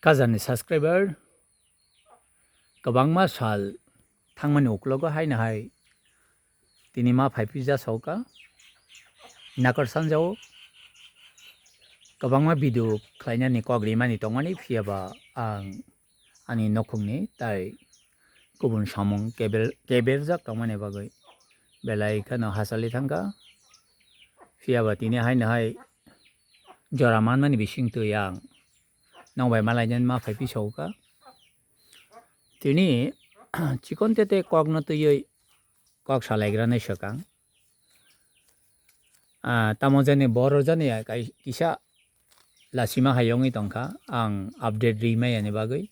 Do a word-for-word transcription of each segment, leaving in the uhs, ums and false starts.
Khajani subscriber kwbangma sal thangmani uklogo haino hai tini ma phaiphija sauka nakar sanjao kwbangma video khlainani kok rimani tongmani, phiyaba ang ani nokhungni tai kubun samung keber-, keberjak tongmani bagwi belai kheno hachali thangkha. Phiyaba tini haino hai jora manmani bisingtwi ang nokbai malainani ma phaiphisa sauka. Tini chikon tete kokno twiwi kok salaigrani swkang. Ah, tamo jani boro jani kai-, kisa lachima hai wngwi tongkha ang update rimaya ni bagwi.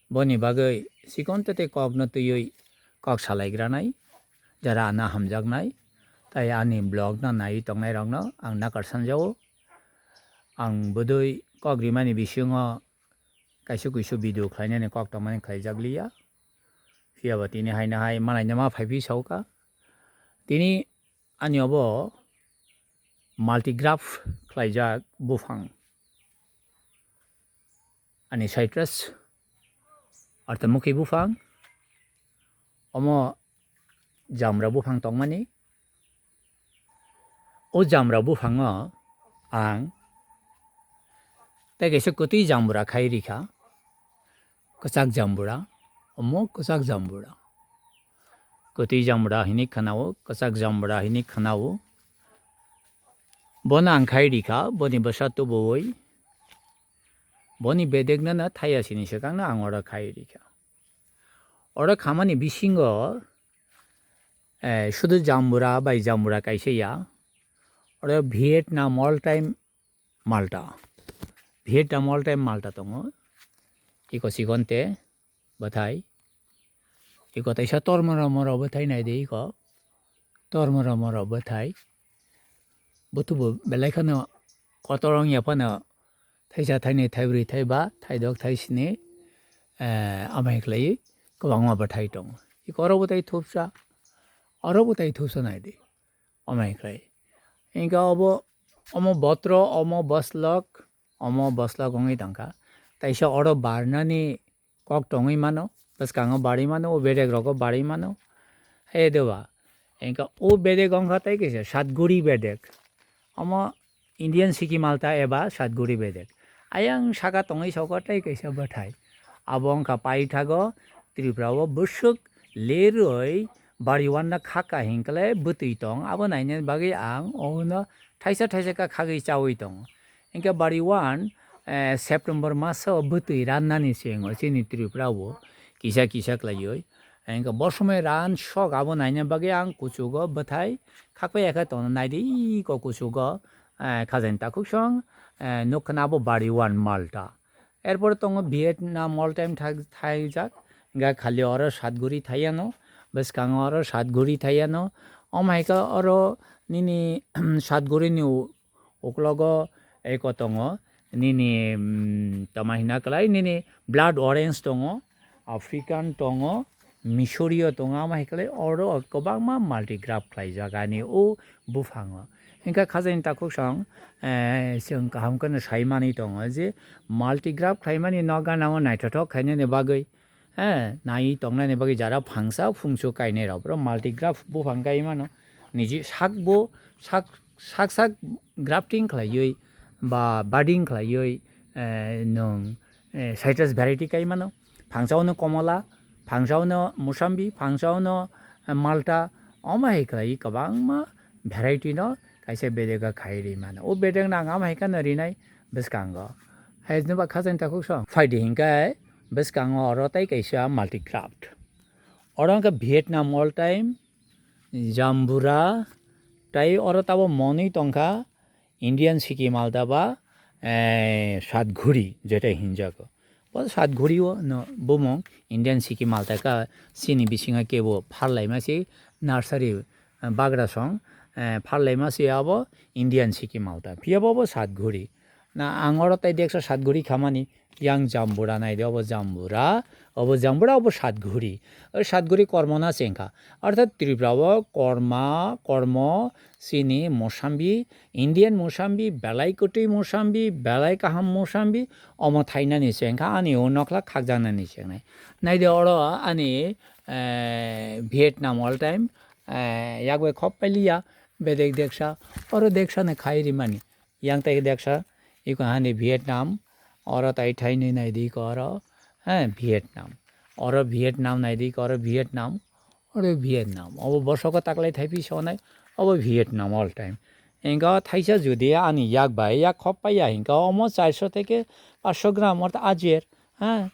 Boni bagwi chikon tete kokno twiwi kok salaigranai, jara ano hamjaknai, tai ani vlog no naiwi tongnairokno ang nakar sanjao. Ang bwdwi kok rimani bisingo kaisa kuisu video khlainani kok tongmani khlaijakliya. Phiyaba tini haino hai malaino ma phaiphisa sauka. Tini ani obo multigraph khlaijak buphang. Ani citrus, artemukhi buphang, omo jamra buphang tongmani. O jamra buphango ang tei kaisa kwtwi jambura khai rikha, kwchak jambura, omo kwchak jambura. Kwtwi jambura hinwi khwnao, kwchak jambura hinwi khwnao. Bono ang khai rikha, boni bwsa tubuwi. Boni bedekno no thaiya sini swkangno ang oro khai rikha. Oro khamani bisingo, eh, sudu jambura bai jambura kaisa ya. Oro Vietnam all time Malta. Vietnam all time Malta tongo. Iko sigonte bwthai. Iko taisa tormoro moro bwthai naidi iko. Tormoro moro bwthai. Butubu belai kheno kotor wngya phano thaisa, thainwi, thaibrwi, thaiba, thaidok, thaisni, eh, amai khlaiwi kwbangma bwthai tongo. Iko oro bwthai thupsa, oro bwthai thupsa naidi. Amai khlai. Hingkhe obo, omo botro, omo boslok, omo boslok wngwi tongkha. Taisa oro barnani kok tongwi mano, bwskango barwi mano, o bedek rogo barwi mano. Hai deba, engka o bedek wngkha tei kaisa Satguri bedek. Omo Indian Sikkim Alta eba Satguri bedek. Ayang saka tongwi soko tei kaisa bwthai. Abo wngkha paithago Tripura o bwswk lerwi bariwan no khaka hinkle bwtwi tong. Abo nainani bagwi ang ono thaisa thaisa kha khagwi chawi tongo. Hingke bariwan, eh, September maso bwtwi rannani se wngo chini Tripura o kisa kisa khlaiwi. Hingke bo somoi ran sok abo naina bagwi ang kuchugo bwthai khakpai ya khe tongna naidi iko kuchugo, eh, khajani takhuk song, eh, nukha na abo bariwan Malta. Erpor tongo Vietnam all time thai-, thaijak, hingke khali oro Satguri thaiyano, bwskango oro Satguri thaiyano, omo hai khe oro nini Satguri ni u-, uklogo eko tongo, nini, mm, tama hina kwlai, nini blood orange tongo, African tongo, Missouri o tongo, amo hai kwlai oro kwbangma multigraph khlaijak ani o buphango. Hingkha khajani takhuk song, eh, chwng kaham kheno sai manwi tongo je multigraph khlaimani no gana o naithothok khainani bagwi, eh, naiwi tongnani bagwi jara phangsa phungsu kainai rok, boro multigraph buphang kai mano. Niji sak bo, sak, sak sak grafting khlaiwi ba budding khlaiwi, eh, nwng, eh, citrus variety kai mano. Phangsa ono komola, phangsa ono musambi, phangsa ono, eh, malta, omo hai khlai kwbangma variety no kaisa bedek o khai ri mano. O bedek no ang amo hai kheno rinai bwskango. Hai no ba khajani takhuk song. Phaidi hinkhe bwskango oro tei kaisa multigraph. Oro wngkha Vietnam all time, Jambura, tei oro tabo monwi tongkha Indian Sikkim Alta ba, eh, Satguri, jetai hinjago. Bo Satguri o no bumung Indian Sikkim Alta ka chini bisingo kebo pharlaima se nursery, eh, bagra song, eh, pharlaima se abo Indian Sikkim Alta. Phiya bo bo Satguri. Na, ang oro tai deksa satguri khamani, yang jambura naidi, obo jambura, obo jambura, obo satguri. O satguri kormo na chengkha. Orthat Tripura o korma, kormo, chini mosambi, Indian mosambi, belai kwtwi mosambi, belai kaham mosambi, omo thainani chengkha, ani o nokla khakjaknani chengnai. Naidi oro ani, eh, Vietnam all time, eh, yak bai khop pailiya, bedek deksa, oro deksa ni khai rimani. Yang tai deksa, iko hani Vietnam, oro tai thainwi naidi iko oro, eh, Vietnam. Oro Vietnam naidi iko oro Vietnam, oro Vietnam. Obo bosoko taklai thaipi sonai, obo Vietnam all time. Engka thaisa jodi ani yak bai, yak khop paiya, engka omo charso theke paanch sho gram, ortho ajer, ha?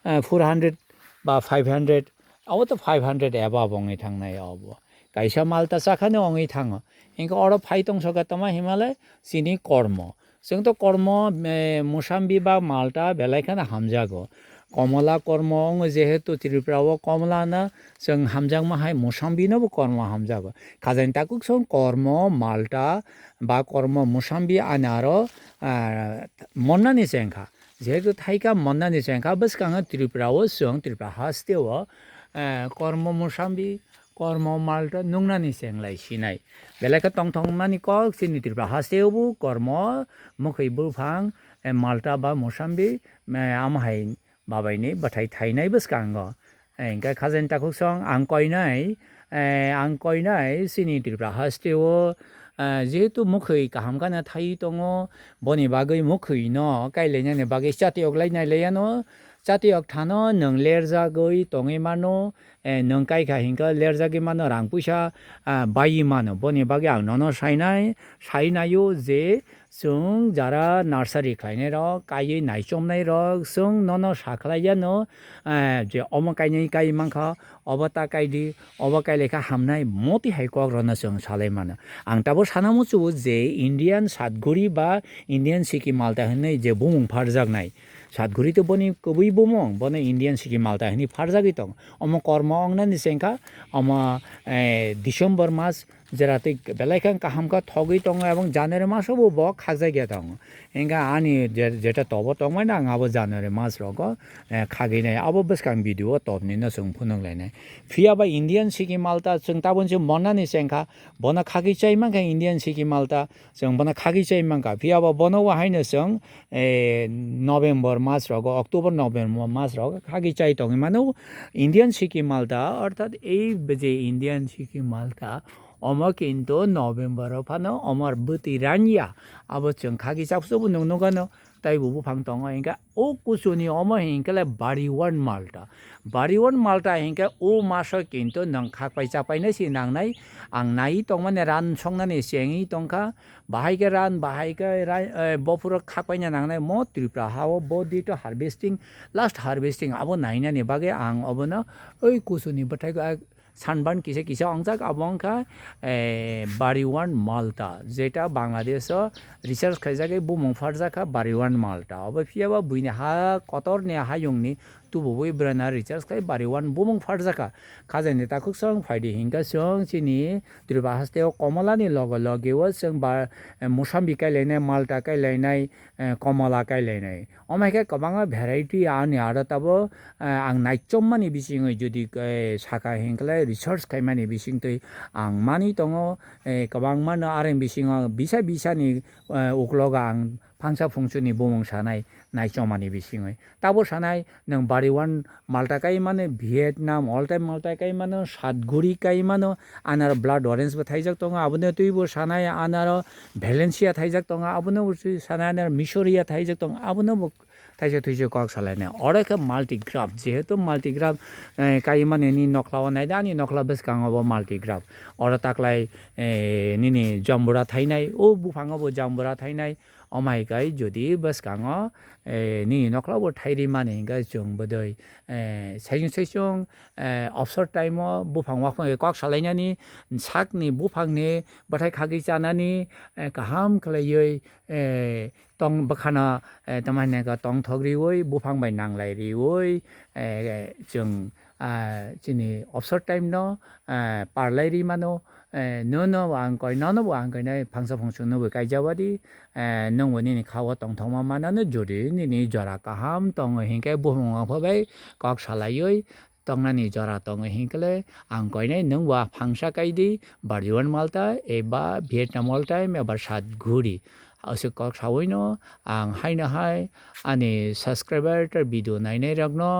Eh, four hundred ba five hundred, abo to five hundred above wngwi thangnai obo. Kaisa malta chakhani wngwi thango. Engka oro phai tongsoka tama himale chini kormo. Chwng to kormo, eh, mosambi ba malta belai kheno hamjago. Komola kormo wngwi jehetu Tripura o komola no chwng hamjakma hai mosambi no bo kormo hamjago. Khajani takhuk song kormo, malta ba kormo, mosambi ani aro, ah, monnani chengkha. Jehetu thaika monnani chengkha bwskango Tripura o chwng Tripura haste o, eh, kormo mosambi, kormo malta nungnani chenglai sinai. Belai khe tongthokmani kok chini Tripura haste o bo kormo mwkhwi buphang, eh, malta ba mosambi, eh, amo hai babaini bwthai thainai bwskango. Eh, hingkhe khajani takhuk song ang koinai, eh, ang koinai chini Tripura haste o, eh, jehetu mwkhwi kaham kheno thaiwi tongo, boni bagwi mwkhwi no kailainani bagwi chatiyok lainai laiano, chatiyok thano nwng lerjagwi tongwi mano, eh, nwng kaikha hinkhe lerjagwi mano, rang puisa, ah, baiwi mano. Boni bagwi ang nono sainai, sainaio je, chwng jara nursery khlainai rok, kaiwi naichomnai rok, chwng nono sakhlai yano, eh, je omo kainwi kai mankha, obo ta kaidi, obo kailai kha hamnai, moti hai kok rwno chwng salai mano. Ang tabuk sana muchungo je Indian Satguri ba Indian Siki Malta hinwi je bumung pharjaknai. Satguri to boni kwbwi bumung, bono Indian Siki Malta hinwi pharjagwi tongo. Omo kormo wngnani chengkha, omo, eh, December mas, jera twi belai khe kaham khe thogwi tongo, ebong January maso bo bo khakjak ya tongo. Hingkhe ani je-, jeta tobo tongmani ang abo January mas rogo, eh, khagwi nai. Abo bwskang video o topni no chwng phunuk lainai. Phiya ba Indian Siki Malta chwng tabuk se monnani chengkha, bono khagwi chai mankha Indian Siki Malta, chwng bono khagwi chai mankha. Phiya ba bono bo haino chwng, eh, November mas rogo, October, November mas rogo khagwi chai tongwi mano Indian Siki Malta, orthat ei je Indian Siki Malta, omo kintu November o phano omor bwtwi ranya. Abo chwng khagwi chapsu bo nwng nukano, tei bo buphang tongo. Hingkhe o kuchuni omo hinkhe le Bariwan Malta. Bariwan Malta hinkhe o maso kintu nwng khakpai chapainai si nangnai. Ang naiwi tongmani ran songnani chengwi tongkha. Bahai khe ran, bahai khe rai, eh, bophuro khakpaina nangnai. Mo Tripura ha o bo dito harvesting, last harvesting abo nainani bagwi ang obono oi kuchuni bwthai, ah, Sunburn kisa kisa ongjak, abo wngkha, eh, Bariwan Malta, jeta Bangladesh o research khaijak, bumung pharjak kha Bariwan Malta. Obo phiya ba buini ha kotor ni hayung ni tubuwi brana research khai Bariwan bumung pharjak kha. Khajani takhuk song phaidi hinkha song chini Tripura haste o komola ni logo logi o chwng ba, eh, mosambi kailainai, malta kailainai, eh, komola kailainai. Omo hai khe kwbangma variety ani aro tabo, eh, ang naichom mani bisingwi jodi, eh, saka hinkhe research khaimani bisingtwi ang mani tongo, eh, kwbangma no areng bisingo bisa bisa ni, eh, uklogo ang phangsa phungsu ni bumung sanai naichom mani bisingwi. Tabo sanai nwng Bariwan Malta kai mano, Vietnam all time Malta kai mano, Satguri kai mano, anaro blood orange bo thaijak tongo, abono twibo sanai, anaro Valencia thaijak tongo, abono bo twi sanai, anaro Missouri thaijak tongo, abono bo thaisa thaisa kok salainai. Oro khe multigraph, jehetu multigraph, eh, kai mani ni nokla o naida, ani nokla bwskango bo multigraph. Oro taklai, eh, nini jambura thainai, o buphango bo jambura thainai, Omo hai khe jodi bwskango, eh, nini nokla bo thai ri mani hinkhe chwng bwdwi, eh, saichung saichung, eh, obsor time o buphang uaphang kok salainani sakni buphangni bwthai khagwi chanani, eh, kaham khlaiwi, eh, tong bwkhano, eh, tamo hinwi khe tongthok riwi buphang bai nanglai riwi, eh, chwng, ah, chini obsor time no, ah, parlai ri mano, eh, no, no, ang koi, no, no, bo ang koi nai phangsa phangsa no bo kaijabadi, eh, nung bo nini kha o tongthokma manano jodi nini jora kaham tongo hinkhe buphang o phabai kok salaioi tongnani jora tongo hinkhe le ang koi nai nung bo phangsa kai di, Barjuan Malta eba Vietnam All Time eba Satguri. Aswk kok saui no ang haino hai ani subscriber tei video nainai rok no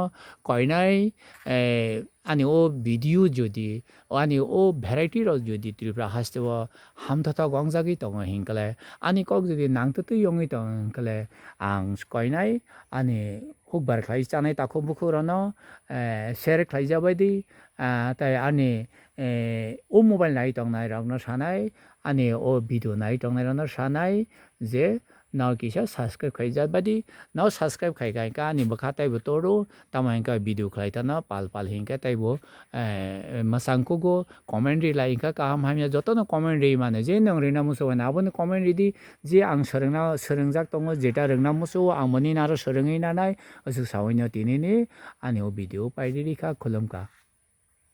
koinai, eh, ani o video jodi, ani o variety rok jodi Tripura haste o hamthothok wngjagwi tongo hinkhe le, ani kok jodi nangtutwi wngwi tongo hinkhe le, ang koinai ani hukbar khlai chanai takhuk bukhuk rokno, eh, share khlai jabai di, ah, tei ani, eh, o mobile nai tongnai rokno sanai, ani o video nai tongnai rokno sanai je no kisa subscribe khai jat badi, no subscribe khai khai ka ani bwkha tei bo toro, tamo hinkhe video khlai tano pal pal hinkhe tei bo, eh, mwsang kugo comment ri lai hinkhe kaham hamya jotono comment ri mano je nwng rina muchung abo ni comment ri di, je ang swrwngna, swrwngjak tongo, jeta rwngna muchungo, ang boni naro swrwngwi nanai, aswk saui no tini ni ani o video pai riri kha, khulum kha.